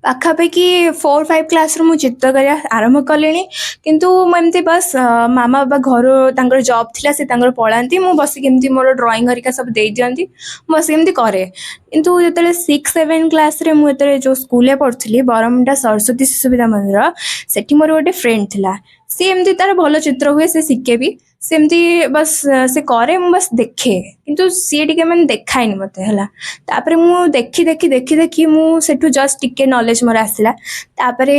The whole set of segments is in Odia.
ପାଖାପାଖି 4-5 କ୍ଲାସ୍ରୁ ମୁଁ ଚିତ୍ର କରିବା ଆରମ୍ଭ କଲିଣି। କିନ୍ତୁ ମୁଁ ଏମିତି ବାସ୍ ମାମା ବାବା ଘରୁ ତାଙ୍କର ଜବ୍ ଥିଲା, ସେ ତାଙ୍କର ପଳାନ୍ତି, ମୁଁ ବସିକି ଏମିତି ମୋର ଡ୍ରଇଂ ହରିକା ସବୁ ଦେଇଦିଅନ୍ତି, ମୁଁ ବସିକି ଏମିତି କରେ। କିନ୍ତୁ ଯେତେବେଳେ 6-7 କ୍ଲାସ୍ରେ ମୁଁ ଯେତେବେଳେ ଯେଉଁ ସ୍କୁଲରେ ପଢ଼ୁଥିଲି, ବରମୁଣ୍ଡା ସରସ୍ୱତୀ ଶିଶୁ ବିଦ୍ୟା ମନ୍ଦିର, ସେଠି ମୋର ଗୋଟେ ଫ୍ରେଣ୍ଡ ଥିଲା। ସିଏ ଏମିତି ତାର ଭଲ ଚିତ୍ର ହୁଏ, ସେ ଶିଖେ ବି। ସେମିତି ବାସ୍ ସେ କରେ, ମୁଁ ବାସ୍ ଦେଖେ, କିନ୍ତୁ ସିଏ ଟିକେ ମାନେ ଦେଖାଏନି ମୋତେ ହେଲା। ତାପରେ ମୁଁ ଦେଖି ଦେଖି ଦେଖି ଦେଖି ମୁଁ ସେଠୁ ଜଷ୍ଟ ଟିକେ ନଲେଜ ମୋର ଆସିଲା। ତାପରେ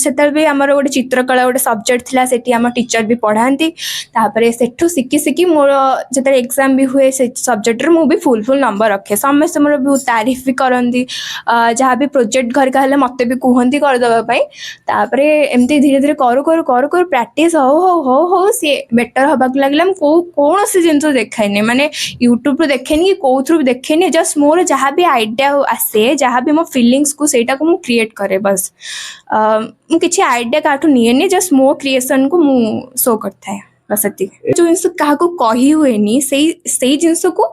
ସେତେବେଳେ ବି ଆମର ଗୋଟେ ଚିତ୍ରକଳା ଗୋଟେ ସବଜେକ୍ଟ ଥିଲା, ସେଠି ଆମ ଟିଚର ବି ପଢ଼ାନ୍ତି। ତାପରେ ସେଠୁ ଶିଖି ଶିଖି ମୋର ଯେତେବେଳେ ଏକ୍ଜାମ ବି ହୁଏ ସେ ସବଜେକ୍ଟରେ, ମୁଁ ବି ଫୁଲ୍ ଫୁଲ୍ ନମ୍ବର ରଖେ। ସମସ୍ତେ ମୋର ବହୁତ ତାରିଫ ବି କରନ୍ତି। ଯାହା ବି ପ୍ରୋଜେକ୍ଟ ଘରିକା ହେଲେ ମୋତେ ବି କୁହନ୍ତି କରିଦେବା ପାଇଁ। ତାପରେ ଏମିତି ଧୀରେ ଧୀରେ କରୁ କରୁ କରୁ କରୁ, ପ୍ରାକ୍ଟିସ୍ ହଉ ହଉ ହଉ ହଉ ସିଏ ବେଟର ହେବାକୁ ଲାଗିଲା। ମୁଁ କୌଣସି ଜିନିଷ ଦେଖାଏନି, ମାନେ ୟୁଟ୍ୟୁବରୁ ଦେଖେନି କି କେଉଁଥିରୁ ବି ଦେଖେନି। ଜଷ୍ଟ ମୋର ଯାହା ବି ଆଇଡ଼ିଆ ଆସେ, ଯାହା ବି ମୋ ଫିଲିଙ୍ଗସକୁ, ସେଇଟାକୁ ମୁଁ କ୍ରିଏଟ୍ କରେ ବାସ୍। ମୁଁ କିଛି ଆଇଡ଼ିଆ କାହାଠୁ ନିଏନି, ଜଷ୍ଟ ମୋ କ୍ରିଏସନକୁ ମୁଁ ଶୋ କରିଥାଏ, ବାସ୍ ସେତିକି। ଯେଉଁ ଜିନିଷ କାହାକୁ କହି ହୁଏନି, ସେଇ ସେଇ ଜିନିଷକୁ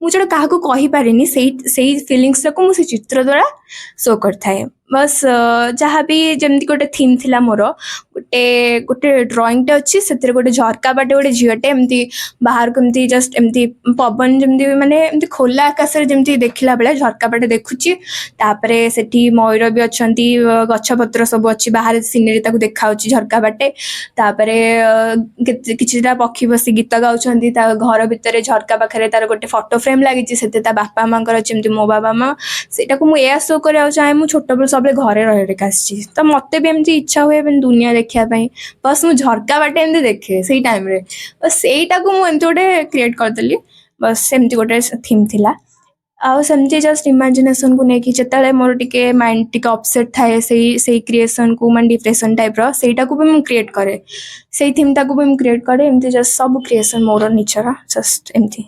ମୁଁ ଯେଉଁଟା କାହାକୁ କହିପାରେନି, ସେଇ ସେଇ ଫିଲିଙ୍ଗସଟାକୁ ମୁଁ ସେ ଚିତ୍ର ଦ୍ୱାରା ଶୋ କରିଥାଏ ବାସ୍। ଯାହା ବି ଯେମିତି ଗୋଟେ ଥିମ୍ ଥିଲା ମୋର, ଗୋଟେ ଗୋଟେ ଡ୍ରଇଂଟେ ଅଛି, ସେଥିରେ ଗୋଟେ ଝରକା ବାଟେ ଗୋଟେ ଝିଅଟେ ଏମିତି ବାହାରକୁ ଏମିତି ଜଷ୍ଟ ଏମିତି ପବନ ଯେମିତି, ମାନେ ଏମିତି ଖୋଲା ଆକାଶରେ ଯେମିତି ଦେଖିଲା ବେଳେ ଝରକା ବାଟେ ଦେଖୁଛି। ତାପରେ ସେଠି ମୟୂର ବି ଅଛନ୍ତି, ଗଛପତ୍ର ସବୁ ଅଛି, ବାହାରେ ସିନେରୀ ତାକୁ ଦେଖାଯାଉଛି ଝରକା ବାଟେ। ତାପରେ କିଛିଟା ପକ୍ଷୀ ବସି ଗୀତ ଗାଉଛନ୍ତି। ତା ଘର ଭିତରେ ଝରକା ପାଖରେ ତାର ଗୋଟେ ଫଟୋ ଫ୍ରେମ୍ ଲାଗିଛି, ସେଥିରେ ତା ବାପା ମାଙ୍କର, ଯେମିତି ମୋ ବାବା ମା। ସେଇଟାକୁ ମୁଁ ଏଇଆ ଶୋ କରିବାକୁ ଚାହେଁ। ମୁଁ ଛୋଟବେଳୁ ସବୁବେଳେ ଘରେ ରହି ରହିକା ଆସିଛି, ତ ମୋତେ ବି ଏମିତି ଇଚ୍ଛା ହୁଏ ମାନେ ଦୁନିଆ ଦେଖିବା ପାଇଁ। ବାସ୍ ମୁଁ ଝରକା ବାଟେ ଏମିତି ଦେଖେ ସେଇ ଟାଇମ୍ରେ, ବାସ୍ ସେଇଟାକୁ ମୁଁ ଏମିତି ଗୋଟେ କ୍ରିଏଟ୍ କରିଦେଲି। ବାସ୍ ସେମିତି ଗୋଟେ ଥିମ୍ ଥିଲା। ଆଉ ସେମିତି ଜଷ୍ଟ ଇମାଜିନେସନକୁ ନେଇକି ଯେତେବେଳେ ମୋର ଟିକେ ମାଇଣ୍ଡ ଟିକେ ଅପସେଟ୍ ଥାଏ, ସେଇ ସେଇ କ୍ରିଏସନକୁ, ମାନେ ଡିପ୍ରେସନ ଟାଇପ୍ର, ସେଇଟାକୁ ବି ମୁଁ କ୍ରିଏଟ୍ କରେ, ସେଇ ଥିମ୍ଟାକୁ ବି ମୁଁ କ୍ରିଏଟ୍ କରେ। ଏମିତି ଜଷ୍ଟ ସବୁ କ୍ରିଏସନ ମୋର ନିଜର, ଜଷ୍ଟ ଏମିତି।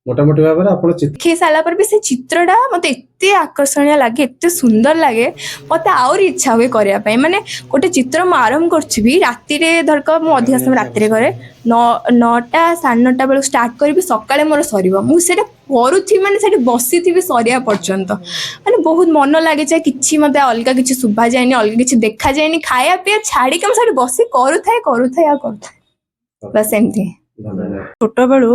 ମୋଟାମୋଟି ଭାବରେ ଆପଣ ଚିତ୍ର ଦେଖେଇ ସାରିଲା ପରେ ବି ସେ ଚିତ୍ରଟା ମୋତେ ଏତେ ଆକର୍ଷଣୀୟ ଲାଗେ, ଏତେ ସୁନ୍ଦର ଲାଗେ, ମୋତେ ଆହୁରି ଇଚ୍ଛା ହୁଏ କରିବା ପାଇଁ। ମାନେ ଗୋଟେ ଚିତ୍ର ମୁଁ ଆରମ୍ଭ କରୁଥିବି ରାତିରେ, ଧରକ ମୁଁ ଅଧିକା ସମୟ ରାତିରେ କରେ, 9ଟା 9:30 ବେଳକୁ ଷ୍ଟାର୍ଟ କରିବି, ସକାଳେ ମୋର ସରିବ। ମୁଁ ସେଇଟା କରୁଥିବି, ମାନେ ସେଠି ବସିଥିବି ସରିବା ପର୍ଯ୍ୟନ୍ତ। ମାନେ ବହୁତ ମନ ଲାଗିଯାଏ, କିଛି ମୋତେ ଅଲଗା କିଛି ଶୁଭାଯାଏନି, ଅଲଗା କିଛି ଦେଖାଯାଏନି। ଖାଇବା ପିଇବା ଛାଡ଼ିକି ମୁଁ ସେଠି ବସି କରୁଥାଏ, କରୁଥାଏ ଆଉ କରୁଥାଏ, ବାସ୍ ଏମିତି। ଧନ୍ୟବାଦ। ଛୋଟବେଳୁ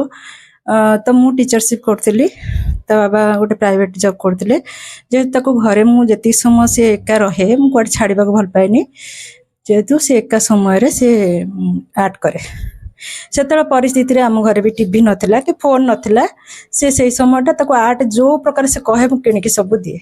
ତ ମୁଁ ଟିଚରସିପ୍ କରୁଥିଲି, ତା ବାବା ଗୋଟେ ପ୍ରାଇଭେଟ୍ ଜବ୍ କରୁଥିଲେ। ଯେହେତୁ ତାକୁ ଘରେ ମୁଁ ଯେତିକି ସମୟ ସେ ଏକା ରହେ, ମୁଁ କୁଆଡ଼େ ଛାଡ଼ିବାକୁ ଭଲ ପାଏନି। ଯେହେତୁ ସେ ଏକା ସମୟରେ ସେ ଆର୍ଟ କରେ, ସେତେବେଳେ ପରିସ୍ଥିତିରେ ଆମ ଘରେ ବି ଟିଭି ନଥିଲା କି ଫୋନ୍ ନଥିଲା। ସେ ସେଇ ସମୟଟା ତାକୁ ଆର୍ଟ ଯୋଉ ପ୍ରକାର ସେ କହେ, ମୁଁ କିଣିକି ସବୁ ଦିଏ।